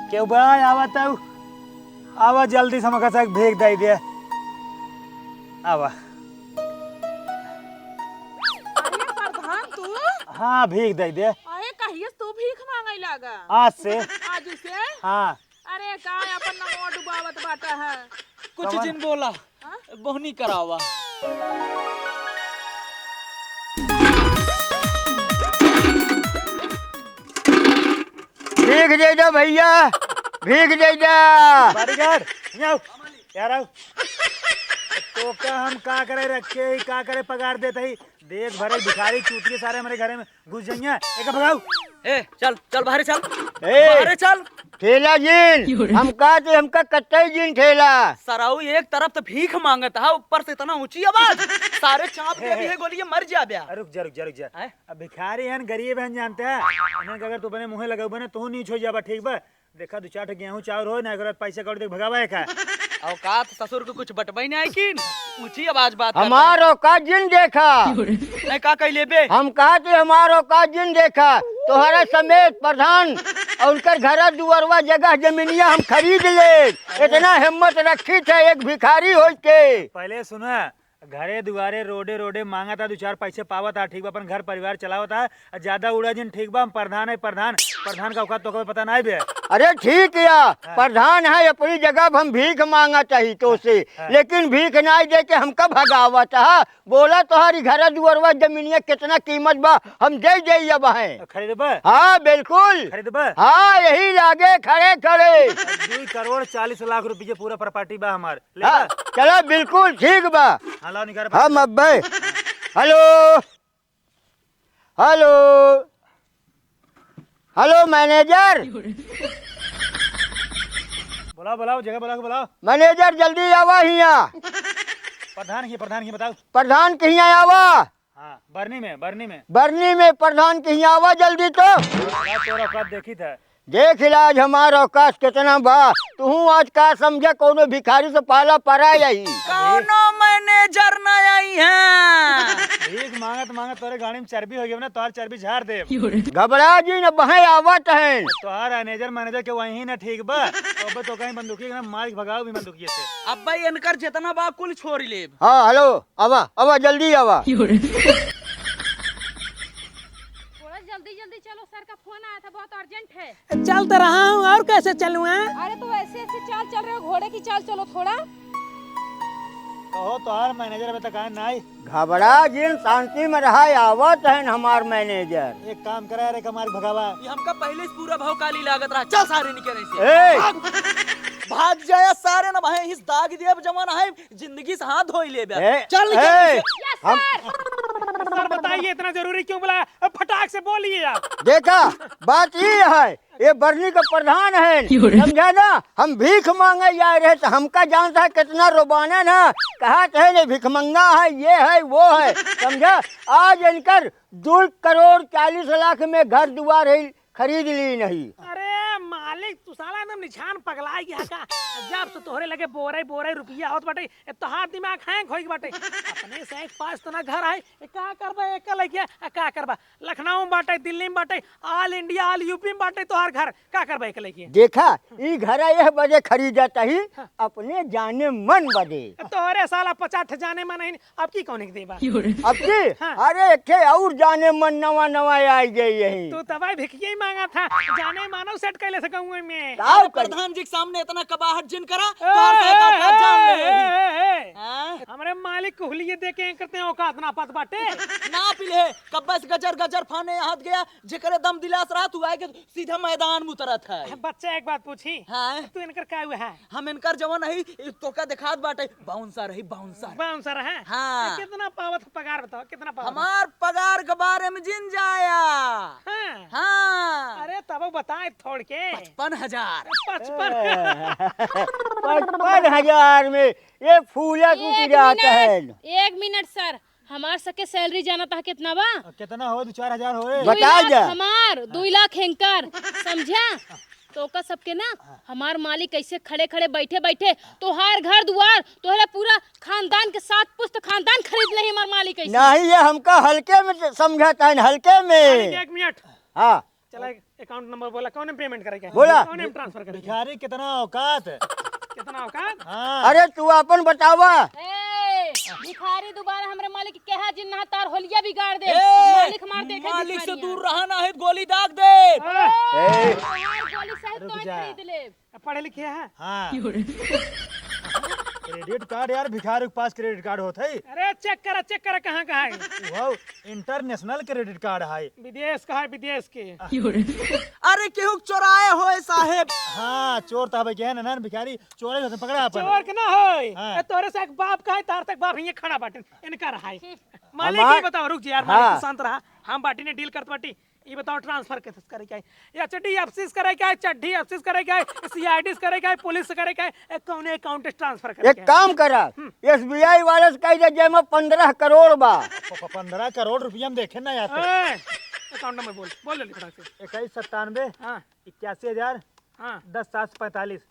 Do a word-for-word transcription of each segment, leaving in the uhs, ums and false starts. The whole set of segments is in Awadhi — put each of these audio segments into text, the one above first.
केहू बा, आवा तउ। आवा जल्दी से हमका से भीख दे दे। आवा। अरे प्रधान तू? हाँ, भीख दे दे। अरे कहिए से तू भीख माँगे लागा? आज से। आज से? हाँ। अरे का अपन नमवा डुबावत बाटा है? कुछ कवन? जिन बोला। हाँ? बोहनी करावा। भीख दे दो भइया, भीख दे दो। Bodyguard, यहाँ आओ। यार आओ। तोका हम का करे रखे ही, का करे पगार देत ही? देख भरे भिखारी चूतिए सारे हमरे घरे में घुस जाइए, एका भगाओ। ए, चल, चल बाहरे चल। ए, बाहरे चल। ठेला जिन, हम कहा थे हमका कतई जिन ठेला। सराऊ एक तरफ तो भीख माँगत है, ऊपर से इतना ऊँची आवाज। सारे चाँप दे दिहे गोलिये, मर जा बे। अरे रुक जा, रुक जा, रुक जा। हैं? अब भिखारी हन, गरीब हन, जानते हैं। इन्हन के अगर तू अपने मुँहे लगउबे ना, तू नीच होइ जाबा, ठीक बा? देखा, दू चार ठो गेहूँ चाउर होइ ना, अगर पैसा कौड़ी देके भगावा है का? औकात ससुर के कुछ बटबई ना आइकिन, ऊँची आवाज बात करता है। हमार औकात जिन देखा। नहीं, का कही लेबे? हम कहा थे हमार औकात जिन देखा, तोहरा समेत प्रधान और उनकर घरा दुआरवा जगह जमीनिया हम खरीद ले। इतना हिम्मत रखी थे एक भिखारी होइ के। पहले सुना, घरे दुआरे, रोडे रोडे माँगत है, दू चार पैसे पावत है, ठीक बा, अपन घर परिवार चलावत है, आ ज्यादा उड़ा जिन, ठीक बा, हम प्रधान है, प्रधान, प्रधान का औकात तोका पता नाहीं बे। अरे ठीक या, हाँ। प्रधान है, अपनी जगह हम भीख माँगत ही तो से, हाँ। लेकिन भीख नाहीं दे के हमका भगावत है। बोला तोहारी घर दुआरवा जमीनिया कितना कीमत बा, हम दे दे अब हैं। खरीदबे? हाँ, बिल्कुल। खरीदबे? हाँ, यही लागे खड़े खड़े। दुई करोड़ चालीस लाख रुपये पूरा property बा हमार। हाँ, लेबा? चला, बिल्कुल ठीक बा। हाँ, लाओ, निकाल हम पैसा। अब्बे। हेलो, हेलो, हेलो manager। बुलाओ, बुलाओ, जगह बुलाओ, बुलाओ। Manager, जल्दी आवा हियाँ। प्रधान की, प्रधान की बताओ। प्रधान के हियाँ आवा। हाँ, बरनी में, बरनी में। बरनी में प्रधान के हियाँ आवा जल्दी तो। बड़ा तोर औकात देखी था। देख ला आज हमार औकात कितना बा। तू आज का समझा, कौनो भिखारी से पाला परा यही। कौनो manager ना आई है। भीख माँगत माँगत तोरे गाड़ी में चर्बी होइ गई ना, तोहार चर्बी झाड़ देब। घबरा जिन, अबहीं आवत हैं। तोहार manager manager के वहीं ना ठीक बा। तो अब तो कहीं बंदूकी ना मार के भगाओ भी बंदूकिये से। अब भाई इनकर जितना बा कुल छोड़ लेब। हाँ, हेलो। आवा, आवा, जल्दी आवा। थोड़ा जल्दी जल्दी चलो, सर का फोन आया था, बहुत urgent है। चल तो रहा हूँ, और कैसे चलूँ, हाँ? अरे तो ऐसे ऐसे चाल चल रहे हो, घोड़े की चाल चलो थोड़ा। कहो तोहार manager अबे तक आए नाहीं। घबरा जिन, शांति में रहा, आवत हैं हमार manager। एक काम करा रे, कमार भगावा। ये हमका पहले से पूरा भौकाली लागत रहा, चल सारे निकल ऐसे। ए! भाग, भाग जाया सारे ना भाई, इस दाग देब जवान है, जिंदगी से हाथ धोई लेबे। ए, चल निकल ए, पीछे। Yes, हम sir। Sir, बताइए, इतना जरूरी क्यों बुलाया? अब फटाक से बोलिए आप। देखा, बात ये है, ये बरनी का प्रधान है, समझा ना? हम भीख माँगे आए रहे तो हमका जानता है कितना रोबाना ना, कहा थे ने भिखमंगा है, ये है, वो है, समझा? आज इनकर दो करोड़ चालीस लाख में घर दुआर है, खरीद ली नहीं। अरे मालिक, तू साला एकदम निछान पगलाइ गया का? जब से तोहरे लगे बोरे बोरे रुपया होत बाटे, ए तोहार दिमाग hang होइ गया बाटे। अपने से एक पास तना घर है, ए का करबा एक लइके, आ का करबा? लखनऊ में बाटे, दिल्ली में बाटे, all India, all U P में बाटे तोहार घर, का करबा एक लइके? देखा, ई घर यह बदे खरीदत ही, हाँ। अपने जाने मन बदे। तोहरे साला पचास ठे जाने मन है, अब की कौन एक देबा? अब की? हाँ। अरे, एक ठे और जाने मन नवा नवा आई गई यही। तू तबाही भिखिया ही माँगा था, जाने मानव set कैले से गाँव में। का अरे करी? प्रधान जी के सामने इतना कबाहट जिन करा, ए, तोहर से एक औकात जान ले ए, यही। ए, ए, ए। हाँ? हमरे मालिक को हुलिये दे के करते हैं औकात ना पत बाटे। ना पिले, कब्बे से गजर गजर फाने हाथ गया, जेकरे दम दिलास रहा, तू आए के सीधा मैदान में उतरत है। बच्चा एक बात पूछी? हाँ। तू इनकर का हुआ है? हम इनकर जवन है, ई तोका देखात बाटे, bouncer है, bouncer। Bouncer है? हाँ। तो कितना पावत पगार बताओ, कितना पावत? हमार पगार के बारे में जिन जाया। हाँ। हाँ। अरे तब बताए थोड़ के। पचपन हजार। पचपन। पचपन हजार में ये फूला एक कुछ जाता मिनट, है। एक मिनट sir, हमार सके salary जानत ह कितना बा? आ, कितना हो? दू चार हजार होए। दुई बता लाख जा। हमार, दुई लाख हेंकर, समझा? तो ओका सबके ना, हमार मालिक ऐसे खड़े खड़े बैठे बैठे तोहार घर दुआर, तोहरे पूरा खानदान के सात पुस्त खानदान खरीद ले हमार मालिक ऐसे। नहीं, ये हमका हल्के में समझता है, हल्के में। मालिक, एक मिनट। हाँ। चला, एक अकाउंट नंबर बोला, कौन में पेमेंट करे के है? बोला। कौन में ट्रांसफर करे के है? भिखारी, कितना औकात? कितना औकात? हाँ। अरे, तू अपन बतावा। ए, भिखारी, दोबारा हमरे मालिक के कहा जिन ना, तार होलिया बिगाड़ दे। ए, मालिक मार दे, मालिक से भिखारिया। दूर रहा, ना है तो गोली दाग दे। ए। ए। तोहार गोली सहित रुक तोहे जा। खरीद ले। पढ़े लिखे है? हाँ। क्रेडिट कार्ड यार, भिखारी के पास क्रेडिट कार्ड होत है? अरे चेक करा, चेक करा, कहाँ का है? वो इंटरनेशनल क्रेडिट कार्ड है। विदेश का है, विदेश के। अरे केहू चोराए होए साहेब। हाँ, चोर तो हबे के है ना, ना भिखारी, चोरे होते, पकड़ा अपन। चोर के ना होए। हाँ। ए, तोरे से एक बाप का है, तार तक बाप हियाँ खड़ा बाटे, इनका रहा है। मालिक, हमार ये बताओ, रुक जा यार, मालिक, हाँ। तू शांत रहा, हम बाटी ने डील करत बाटी। ये बताओ, ट्रांसफर कैसे करे के है? एचडीएफसी से करे के है, चड्ढी एफसी से करे के है, सीआईडी से करे के है, पुलिस से करे के है, ए, कौने अकाउंट से ट्रांसफर करे के है? एक काम करा, हम्म। एसबीआई वाले से कह दे, जेमा पन्द्रह करोड़ बा। प-, प-, पन्द्रह करोड़ रुपया हम देखे ना यार। ए, अकाउंट नंबर बोल, बोल जल्दी फटाक से। इक्कीस सत्तानवे, हाँ। इक्यासी हजार, हाँ। दस सात सौ पैंतालीस।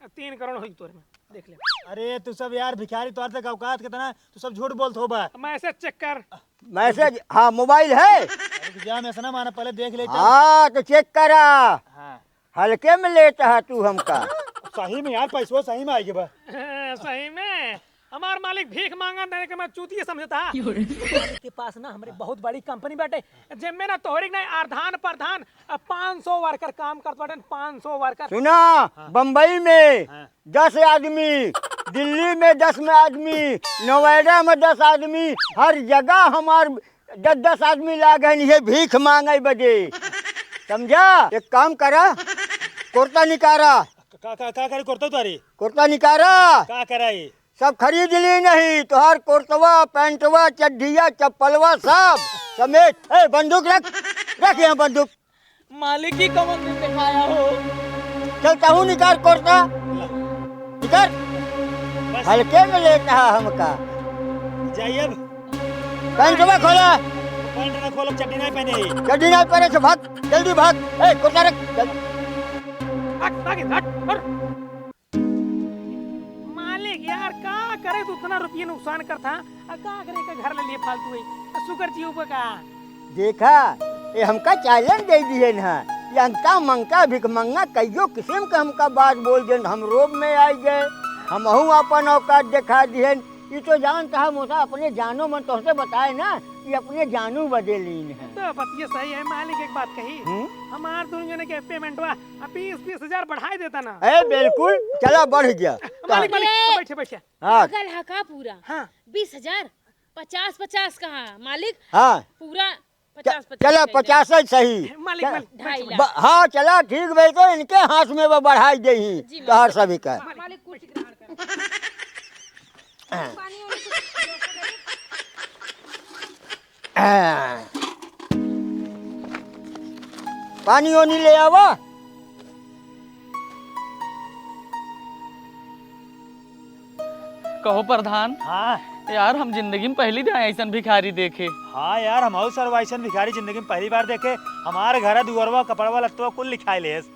तीन करोड़ होई तोरे में, देख ले। अरे तू सब यार भिखारी, तोर तक औकात कितना, तू सब झूठ बोलत होबा। मैसेज चेक कर। मैसेज, हाँ, मोबाइल है। अरे जा, मैसेज ना माना, पहले देख ले, चल। हाँ, तो चेक करा। हाँ। हल्के में लेता है तू हमका। सही में यार, पैसवा सही में आइगे बा। सही में? हमार मालिक भीख मांगा नहीं के मैं चूतिया समझता। मालिक के पास ना हमरे बहुत बड़ी कंपनी बाटे, जेमे ना तोहरी ना, अर्धान प्रधान, अब पाँच सौ वर्कर काम करत बाटेन, पाँच सौ वर्कर। सुना, हाँ। बम्बई में हाँ। दस आदमी, दिल्ली में दस में आदमी, नोएडा में दस आदमी, हर जगह हमार दस दस आदमी लाग हैं ये भीख मांगे बदे। समझा? एक काम करा, कुर्ता निकारा। का, का, का करे कुर्ता उतारी? कुर्ता निकारा। का कराई? सब खरीद ली नहीं, तोहार कुर्तवा, पैंटवा, चड्ढिया, चप्पलवा सब समेत। ए, बंदूक रख, रख यहाँ बंदूक। मालिक ही कौन दिन दिखाया हो? चल, तहू निकाल कुर्ता, निकाल। बस। हल्के में लेता है हमका। जाइए अब। पैंटवा खोला। पैंट ना खोलब, चड्ढी नहीं पहने ही। चड्ढी नहीं पहने से भाग, जल्दी भाग। ए, कुर्ता रख, चल। भाग, भाग, हट, हट। मालिक यार, का करे तू इतना रुपये नुकसान करत हा? आ का करे का घर ले लिए फालतू है? आ सुगर जी ऊपर का? देखा, ये हमका चैलेंज दे दिए ना, ये अंता मंका भिखमंगा कईयो किस्म का हमका बात बोल देन, हम रोब में आई गए, हमहू अपन औकात दिखा दिहन। ये तो जानता है मोसा अपने जानो मन तोहसे बताए ना, ये अपने जानू बदे लीन है। तो बात ये सही है मालिक, एक बात कही, हम्म? हमार दोनों जने के पेमेंटवा अब बीस बीस हजार बढ़ाई देता ना। ए, बिल्कुल, चला बढ़ गया। मालिक, मालिक, ये बैठे, बैठे। हाँ। पागल है का पूरा? हाँ। बीस हजार? पचास, पचास कहाँ मालिक? हाँ। पूरा च-, पचास, पचास चला, कह दे। पचास ही सही। मालिक, च-, मालिक, ढाई बैठे, लाख। ब-, हाँ, चला, ठीक भाई, तो इनके हाथ में वो बढ़ाई दे ही, जी, तोहर मालिक। सभी का। मालिक, कुर्सी ग्रहण कर। पानी वानी कुछ पानी ओनी ले आवा। कहो प्रधान। हाँ। यार, हम जिंदगी में पहली बार ऐसन भिखारी देखे। हाँ यार, हम और सरवा ऐसन भिखारी जिंदगी में पहली बार देखे। हमारे घर दुअरवा, कपड़वा, लत्तवा कुल लिखाई लेस।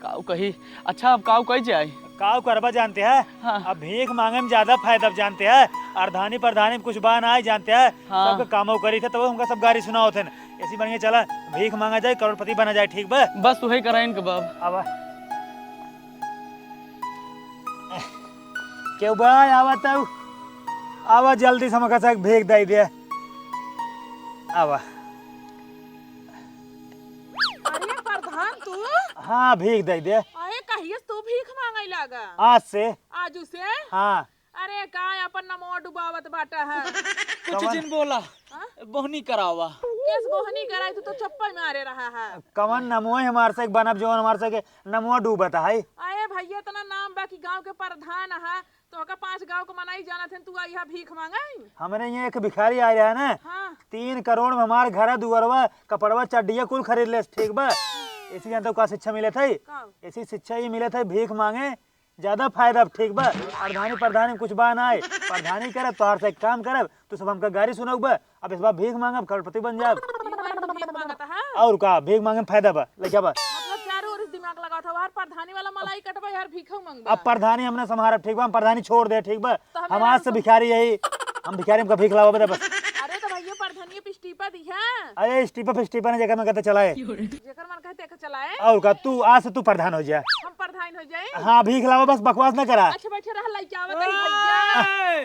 काऊ कही? अच्छा, अब काऊ कही जाए? काऊ करबा जानते हैं? हाँ। अब भीख मांगे में ज्यादा फायदा अब जानते हैं। अर्धानी प्रधानी में कुछ बा ना आए जानते हैं। हाँ। सबके कामो करी थे, तब हमका सब गारी सुनाओ थे। ऐसी बढ़िया चला, भीख मांगा जाए, करोड़पति बना जाए, ठीक बा? बस वही कराइन के बाब। अब केहू बा, आवा तऊ। आवा जल्दी से हमका से भीख दे दे। आवा। अरे प्रधान तू? हाँ, भीख दे दे। अरे कहिए तू भीख मांगे लागा? आज से। आजू से? हाँ। अरे का अपन नमवा डुबावत बाटा है? कुछ कवन? जिन बोला। हाँ? बोहनी करावा। केस बोहनी कराई, तू तो चप्पल मारे रहा है। कवन नमवा हमार से बनब जवन हमार से के नमवा डूबत है? अरे भैया, इतना नाम बा कि गांव के प्रधान है, तो का पांच गांव के मनाई जानत है, तू आई यहाँ भीख मांगे? हमरे यहाँ एक भिखारी आए रहे ना, हाँ। तीन करोड़ में हमार घर दुअरवा, कपड़वा, चड्डिया कुल खरीद लेस, ठीक बा? ऐसी जानते का शिक्षा मिले थे? का? ऐसी शिक्षा ही मिले थे, भीख मांगे, ज्यादा फायदा, ठीक बा? अर्धानी प्रधानी में कुछ बा ना आए, प्रधानी करब, तोहार से काम करब, तू सब हमका गारी सुनउबा, अब इस बार भीख मांगब, करोड़पति बन जाब। ई बार तू भीख मांगत है? और का, भीख मांगे में फायदा बा, लइका बा। मतलब चारों ओर से दिमाग लगावत है, हर प्रधानी वाला मलाई कटबा, हर भीखो मांगबा। अब प्रधानी हमने संभारब, ठीक बा, हम प्रधानी छोड़ दे, ठीक बा? तो हमें हम आज से तो भिखारी यही, हम भिखारी हमका भीख लावा बता बस। अरे तो भैया, धनिया पिस्टीपा दिहा। अरे, स्टीपा फिस्टीपा ने जेकर मन कहते चलाए। जेकर मन कहते के चलाए। और का, तू आज से तू प्रधान हो जा। हम प्रधान हो जाए। हाँ, भीख लावा, बस बकवास ना करा। अच्छा, बैठे रह, लइके आवत है भैया। ओए!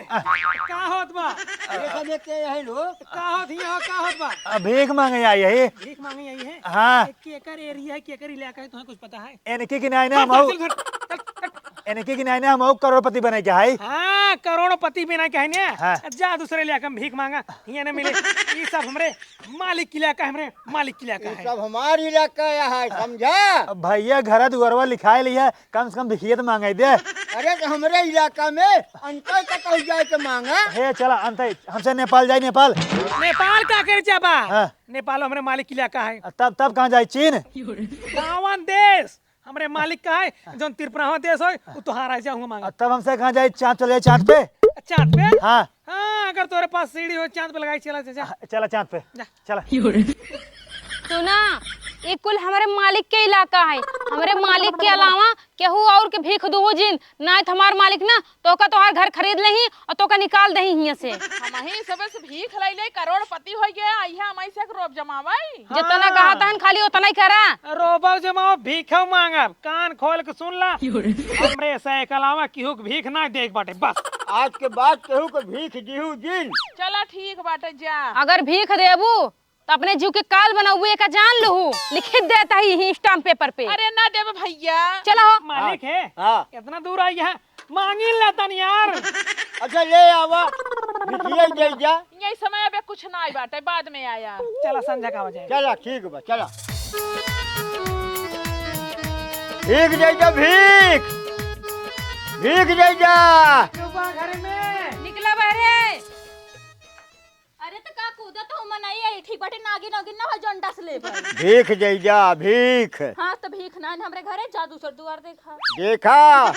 का होत बा? ये सब एक के यही लोग। का होत हिया, का होत बा? आ, भीख मांगे आई है। भीख मांगे आई है? हाँ। ए, केकर एरिया है, केकर इलाका है, तुम्हें कुछ पता है? इनके किनारे ना हम चल, आऊ, चल, चल, चल, चल। इनके किनारे ना हम आऊ करोड़पति बने के है। हाँ, करोड़पति बने के है ना? हाँ। जा दूसरे इलाका में भीख मांगा, हियाँ ना मिले। ये सब हमरे मालिक के इलाका है, हमरे मालिक के इलाका ये है। सब हमार इलाका है, समझा? अब भैया घर दुआरवा लिखाए लिया, कम से कम भिखिया तो मांगे दे। अरे तो हमरे इलाका में अंतर का कहू जाए के मांगा। हे चला अंतर, हमसे नेपाल जाई नेपाल। नेपाल का करे जाबा? हाँ। नेपाल हमरे मालिक के इलाका है। तब, तब कहाँ जाई चीन? कौन देश? हमरे मालिक का है, जौन त्रिपुरावा देश होय, उ तोहार है, जा हुआ मांगा। तब हमसे कहाँ जाई, चाँद चले जाई चाँद पे? चाँद पे? हाँ। हाँ, अगर तोरे पास सीढ़ी हो, चाँद पे लगाई चला चाचा। हाँ, चला चाँद पे। जा। चला। सुना, ई कुल हमरे मालिक के इलाका है। हमरे मालिक के अलावा केहू और के भीख दुहू जिन, नाहीं त हमार मालिक ना तोका तोहार घर खरीद लेही और तोका निकाल देही हियाँ से। हमही सबे से भीख लई ले, करोड़पति होइ गए, अइहा हमही से रोब जमावई। जितना हाँ। कहा तहन खाली उतना ही करा। रोबो जमाओ, भीखो मांगब, कान खोल के सुन ला। हमरे से के अलावा केहू के भीख ना देख बाटे, बस। आज के बाद केहू के भीख दिहू जिन। चला ठीक बाटे, जा। अगर भीख देबू त अपने जीव के काल बनउबू, एका जान लहू। लिखित देत ही ही स्टाम्प पेपर पे। अरे ना देबे भैया। चला हो। मालिक है, हाँ। इतना दूर आई है, मांगी लेतन यार। अच्छा ले आवा, भिखिया दे जा। यही समय अबे कुछ ना आई बाटे, बाद में आया। चला संझा का हो जाए। चला ठीक बा, चला। भीख दे जा, भीख, भीख दे जा। क्यों बा घर में? निकला बाहरे। अरे त का कूदत हो मनई, यही ठीक बाटे, नागिन नागिन ना हो जौन डस ले भाई। भीख जइजा, भीख। हाँ त भीख ना हमरे घरे, जा दूसर दुआर देखा। देखा,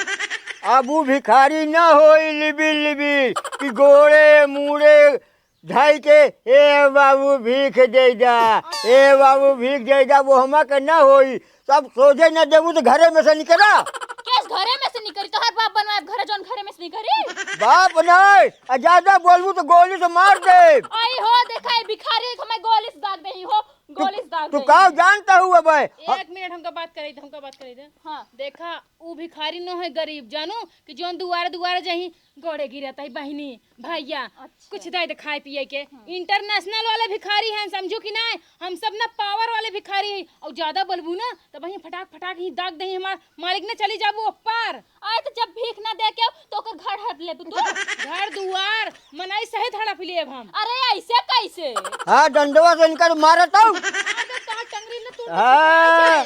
अब उ भिखारी ना होई लिबिल लिबिल कि गोड़े मूड़े धई के, "ए बाबू भीख जइजा, ए बाबू भीख जइजा", वो हमा के ना होई। सब सोझे न देबू त घरे में से निकरा। केस घरे में से निकरी? तोहर बाप बनवाए घरे, जौन घरे में से निकरी? बाप नहीं, आ ज्यादा बोलबू त गोली से मार दे। आई हो, देखा, ई भिखारी एक हमें गोली से दाग देही हो, गोली से दाग तू देही। का जानता हूँ बे? एक मिनट, हमका बात करे दे, हमका बात करे दे। हाँ। देखा, ऊ भिखारी न है, गरीब, जानू कि जौन दुआरे दुआरे जाही, गोड़े गिरत है बहिनी, भैया, अच्छा। कुछ दे दे खाए पिए के। हम्म। इंटरनेशनल वाले भिखारी हैं, समझू कि नहीं? हम सब ना पावर वाले भिखारी हैं। और ज्यादा बोलबू ना, त वहीं फटाक फटाक ही दाग दही, हमार मालिक ने चली जाबू ऊपर। आए तो जब भीख ना दे के, तो ओकर घर हड़प लेबू तू। घर दुआर, मनई सहित हड़प लेब हम। अरे, ऐसे कैसे? हाँ, डंडवा से इनकर मारत हूँ। अरे, तो टंगरी न तोड़ हाँ।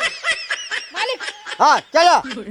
मालिक। हाँ, चलो।